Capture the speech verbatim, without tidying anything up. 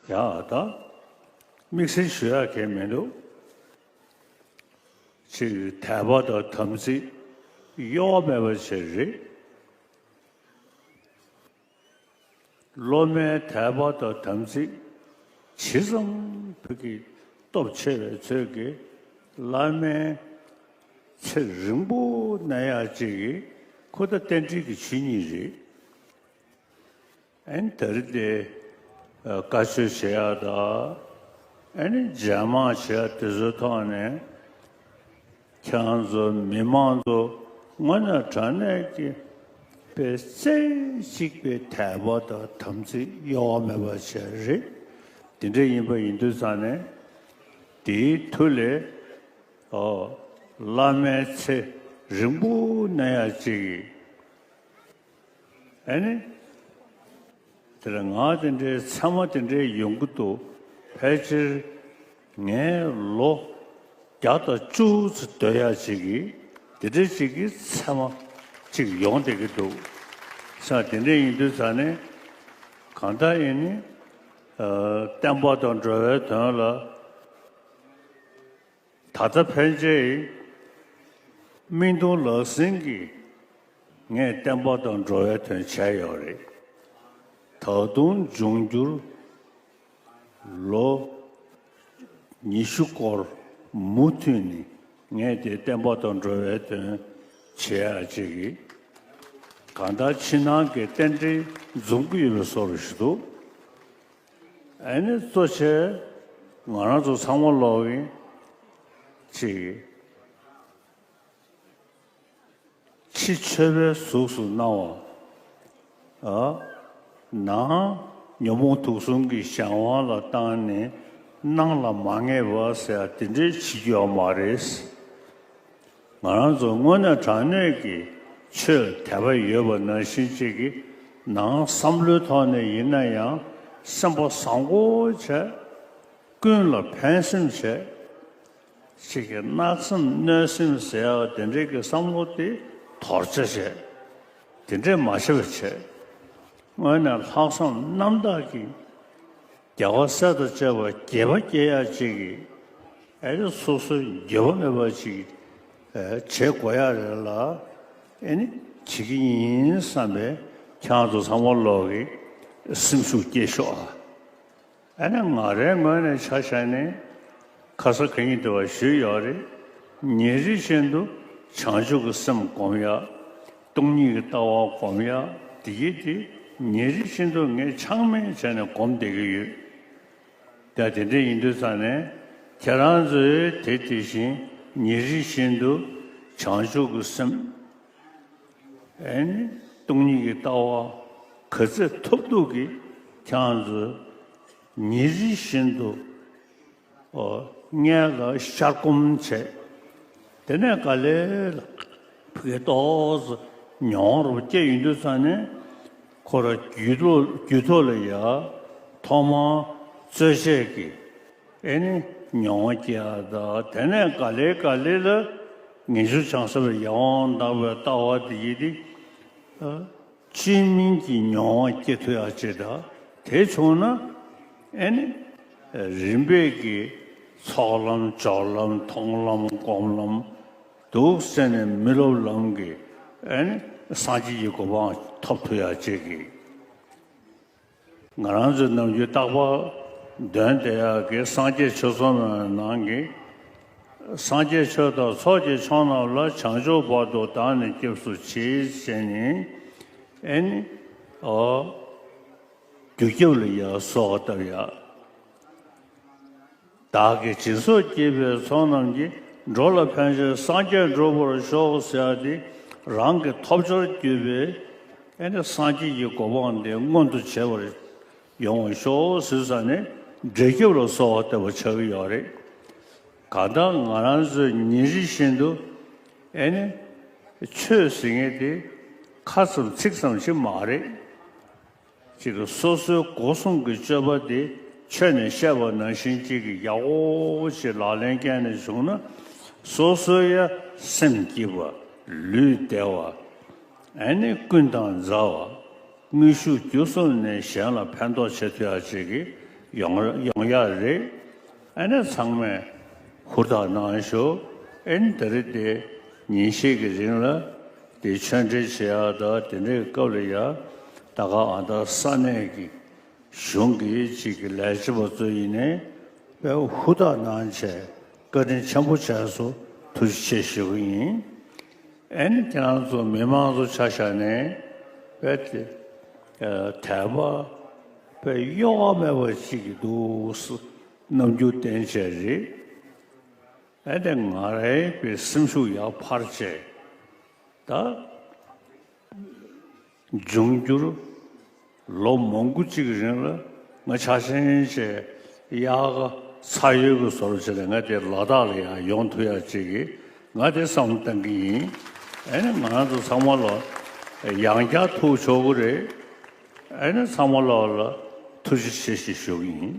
ཡ་ད། དམིགས་བསལ་ཞུ་ཡག་གང་ཡང་མི་འདུག་ཅིག་དད་པ་དང་དམ་ཚིག་གཡོ་བ་མེད་པ་ཅིག་རེད། སློབ་མའི་དད་པ་དང་དམ་ཚིག་ཇི་ཙམ་བོད་ཀྱི་སྟོབས་ཆེ་བའི་ཚོད་ཀྱིས་བླ་མའི་ཚེ་རིང་པོ་གནས་ཡག་ཅིག་གི་ཁོ་ད་རྟེན་འབྲེལ་གྱི་ཆོས་ཉིད་རེད། ཨན་དེ་རིང་དེ་བཀའ་ཆོས་བྱེད་ཡག་དང་། ཨ་ནི་མཇལ་མང་བྱེད་ཡག་དེ་ཚོའི་ཐོག་ནས་ཁྱེད་རང་ཚོ་མི་མང་ཚོ་དངོས་གནས་དྲང་གནས་ཀྱི་དཔེ་རྩེ་གཅིག་པའི་དད་པ་དང་དམ་ཚིག་གཡོ་བ་མེད་པ་བྱས་རེད། དེ་འདྲ་ཡིན་པ་ཡིན་དུས་ཙང་ནས་དེའི་མཐུ་ལས་ཨོ་བླ་མའི་ཚེ་རིང་པོ་གནས་ཡག་ཅིག་གི་ཨ་ནི། དེ་ལ་ང་དེ་འདྲའི་མཚན་མ་དེ་འདྲའི་ཡོང་གི་འདུག་ཕལ་ཆེར་ངས་ལོ་བརྒྱ་དང་བཅུ་ཙམ་སྡོད་ཡག་ཅིག་གིས་དེ་འདྲའི་ཅིག་གི་མཚན་མ་ཅིག་ཡོང་བསྡད་ཀྱི་འདུག་ས་དེ་འདྲ་ཡིན་དུས་ཙང་ནས་གང་ལྟར་ཡིན་ནི། ཨ་བསྟན་པ་དང་འགྲོ་བའི་དོན་ལ། ད་ལྟ་ཕན་ཆད་ཡིན། སྨིན་གཏོང་ལག་ཟིན་གྱིས་ངས་བསྟན་པ་དང་འགྲོ་བའི་དོན་བྱས་ཡོད་རེད། ད་དུང་འབྱུང་འགྱུར་ལོ་ཉི་ཤུ་སྐོར་མུ་མཐུད་ནས་ངས་དེ་བསྟན་པ་དང་འགྲོ་བའི་དོན་བྱེད་ཡག་ཅིག་གིས་གང་ལྟར་ཕྱི་ནང་གི་རྟེན་འབྲེལ་འཛོམས་ཀྱི་ཡོད་པའི་བཟོ་འདྲ་ཞིག་འདུག་ཨ་ནི་གཙོ་ཆེ་ང་རང་ཚོ་ཚང་མ་ལོག་གིན་ཅིག་ཕྱི་མཆོད་པའི་གཟུགས་སུ་སྣང་བ། ཨ་ནང་ཉོན་མོངས་དུག་གསུམ་གྱི་གཞན་དབང་ལ་བཏང་ནས་ནང་ལ་མ་ངེས་པ་ཟེར་ཡ་དེ་འདྲའི་བྱེད་རྒྱུ་ཡོད་མ་རེད། ང་རང་ཚོ་དངོས་གནས་དྲང་གནས་ཀྱི་ཆོས་དད་པ་ཡོད་པ་ནང་བཞིན་གཅིག་གི་ནང་བསམ་བློའི་ཐོག་ནས་ཡིན་ན་ཡང་སེམས་པ་བཟང་པོ་བྱས། ཀུན་ལ་ཕན་སེམས་བྱས། གཅིག་གི་གནག་སེམས་གནོད་སེམས་ཟེར་ཡག་དེ་འདྲའི་གི་བསམ་བློ་དེ་དོར་བྱ་བྱས། དེ་འདྲས་མ་བྱས་པ་བྱས། དངོས་གནས་ལྷག་བསམ་རྣམ་དག་གིས། རྒྱལ་བ་སྲས་དང་བཅས་པ་དགྱེས་པ་སྐྱེ་ཡག་ཅིག་གིས་ཨེ་རེ་སོ་སོའི་འགྱོད་པ་མེད་པ་ཅིག་ཨེ་བྱེད་དགོས་ཡག་རེད་ལ། ཨེ་ནི་བྱེད་ཀྱི་ཡིན་བསམ་པའི་ཁྱེད་རང་ཚོ་ཚང་མ་ལོག་གི་སེམས་ཤུགས་སྐྱེད་ཤོག་ཨ། ཨེ་ནི་ང་རའི་ངོས་ནས་ཆ་བཞག་ནས་ཁ་ས་ག་ཉིན་དུ་བ་ཞུས་ཡོད་རེད། ཉིན་རེ་བཞིན་དུ་བྱང་ཆུབ་ཀྱི་སེམས་སྒོམ་ཡག་སྟོང་ཉིད་ཀྱི་ལྟ་བ་སྒོམ་ཡག་དེ་ཡིན་དེ་ཉིན་རེ་བཞིན་དུ་ངས་ཆག་མེད་བྱས་ནས་སྒོམ་བསྡད་ཀྱི་ཡོད། ད་དེ་འདྲ་ཡིན་དུས་ཙང་ནས་ཁྱེད་རང་ཚོས་དེ་དེ་བཞིན་ཉིན་རེ་བཞིན་དུ་བྱང་ཆུབ་ཀྱི་སེམས་ཨེ་ནི་སྟོང་ཉིད་ཀྱི་ལྟ་བ་ག་ཚོད་ཐུབ་ཐུབ་ཀྱིས་ཁྱེད་རང་ཚོས་ཉིན་རེ་བཞིན་དུ་ཨོ་སྔོན་ལ་ཤར་སྒོམ་བྱས། དེ་ནས་ག་ལེ་ལ་ཕ་གི་ཏོག་ཙམ་མྱོང་རུ་སྐྱེ་ཡོང་དུས་ཙང་ནས་ཁོ་ར་རྒྱུད་ཐོག་རྒྱུད་ཐོག་ལ་ཡ་ཐོག་མར་རྩོལ་བཅས་ཀྱི་ཨེ་ནི་མྱོང་བ་སྐྱེ་ཡག་དང་དེ་ནས་ག་ལེ་ག་ལེ་ལ་ངེས་འབྱུང་བྱང་སེམས་ལ་ཡང་དག་པའི་ལྟ་བ་དེ་ཡིན་ཏེ། བཅོས་མིན་གྱི་མྱོང་བ་སྐྱེ་ཐུབ་ཡག་ཅིག་དང་དེ་བྱུང་ན་ཨེ་ནི་རིམ་པས་ཀྱི་ཚོགས་ལམ་སྦྱོར་ལམ་མཐོང་ལམ་སྒོམ་ལམ་འདུག་ཟེར་ནས་མི་སློབ་ལམ་གྱི་ཨེ་ནི་སངས་རྒྱས་ཀྱི་གོ་འཕང་ཐོབ་ཐུབ་ཡག་ཅིག་གི་ང་རང་ཚོའི་ནམ་རྒྱུན་རྟག་པར་འདོན་བསྡད་ཡག་གི་སངས་རྒྱས་ཆོས་ཚོགས་མའི་ནང་གི་སངས་རྒྱས་ཆོས་དང་ཚོགས་ཀྱི་མཆོག་རྣམས་ལ་བྱང་ཆུབ་བར་དུ་བདག་ནི་སྐྱབས་སུ་མཆི་ཞེས་ནི་ཨེ་ནི་ཨོ་རྒྱུ་སྐྱབས་ལ་ཡ་གསོལ་བ་བཏབ་ཡག་བདག་གིས་སྦྱིན་སོགས་བགྱིས་པའི་ཚོགས་རྣམས་ཀྱིས། འགྲོ་ལ་ཕན་ཕྱིར་སངས་རྒྱས་འགྲུབ་པར་ཤོག་ཟེར་ཡག་དེ་རང་གི་ཐོབ་བྱར་གྱུར་པའི་ཨེ་ནི་སངས་རྒྱས་ཀྱི་གོ་འཕང་དེ་མངོན་དུ་བྱེད་པར་ཡོང་བར་ཤོག་ཟེར་ས་ནས་འབྲས་སྐྱབས་ལ་གསོལ་བ་བཏབ་པ་ཆགས་ཀྱི་ཡོད་རེད། གང་ལྟར་ང་རང་ཚོས་ཉིན་རེ་བཞིན་དུ་ཨེ་ནི་ཆོས་ཟེར་མཁན་དེ་ཁ་ཙམ་ཚིག་ཙམ་ཞིག་མ་རེད། གཅིག་གི་སོ་སོའི་སྒོ་གསུམ་གྱི་སྤྱོད་པ་དེ་ཆོས་ནས་བཤད་པ་ནང་བཞིན་གཅིག་གི་ཡག་པོ་ཞིག་ལག་ལེན་བཀལ་ནས་བྱུང་ན། སོ་སོའི་ཡ་སེམས་སྐྱིད་པ། ལུས་བདེ་བ། ཨ་ནི་ཀུན་དང་མཛའ་བ། དངོས་ཤུགས་བརྒྱུད་གསུམ་ནས་གཞན་ལ་ཕན་ཐོགས་བྱེད་ཐུབ་ཡག་ཅིག་གི་ ཡོང་ཡོང་ཡག་རེད། ཨ་ནི་ཚང་མས་ཧུར་ཐག་གནང་ཤོག་ཨ་ནི་ད་རེས་དེ་ཉིན་ཤས་ཀྱི་རིང་ལ་དེ་ཆོས་འབྲེལ་བྱེད་ཡག་དང་དེ་འདྲའི་སྐབས་ལ་ཡ་ད་ག་ཨ་ད་ས་གནས་ཀྱི་གཞུང་གི་ཅིག་གི་ལས་བྱེད་པ་ཚོ་ཡིན་ནའི་དཔེ་ཧུར་ཐག་གནང་བྱས་བཀའ་དྲིན་ཆེན་པོ་བྱས་སོང་། ཐུགས་རྗེ་ཆེ་ཞུ་གི་ཡིན། ཨ་ནི་ཁྱེད་རང་ཚོ་མི་མང་ཚོ་ཆ་བཞག་ནས་དཔེ་དེ་དད་པ་དཔེ་གཡོ་བ་མེད་པ་ཅིག་གི་འདུག་སེ་རྣམ་འགྱུར་བསྟན་བྱས་རེད། ཨ་ནི་ང་རའི་དཔེ་སེམས་ཤུགས་ཡར་འཕར་བྱས་ད། འབྱུང་འགྱུར་ལོ་མང་པོ་གཅིག་གི་རིང་ལ་ང་ཆ་ཤས་ཅིག་དབྱར་ཁ་ཚ་ཡོལ་གྱི་བཟོ་འདྲ་བྱས་ནས་ང་དེ་ལ་དྭགས་ལ་ཡང་ཡོང་ཐུབ་ཡག་ཅིག་གི་ང་དེ་བསམ་བློ་གཏང་གི་ཡིན། ཨ་ནི་ང་རང་ཚོ་ཚང་མ་ལ་ཡང་བསྐྱར་ཐུགས་ཆོག་གི་རེད། ཨ་ནི་ཚང་མ་ལ་ལ་ཐུགས་རྗེ་ཆེ་ཞེས་ཞུ་གི་ཡིན།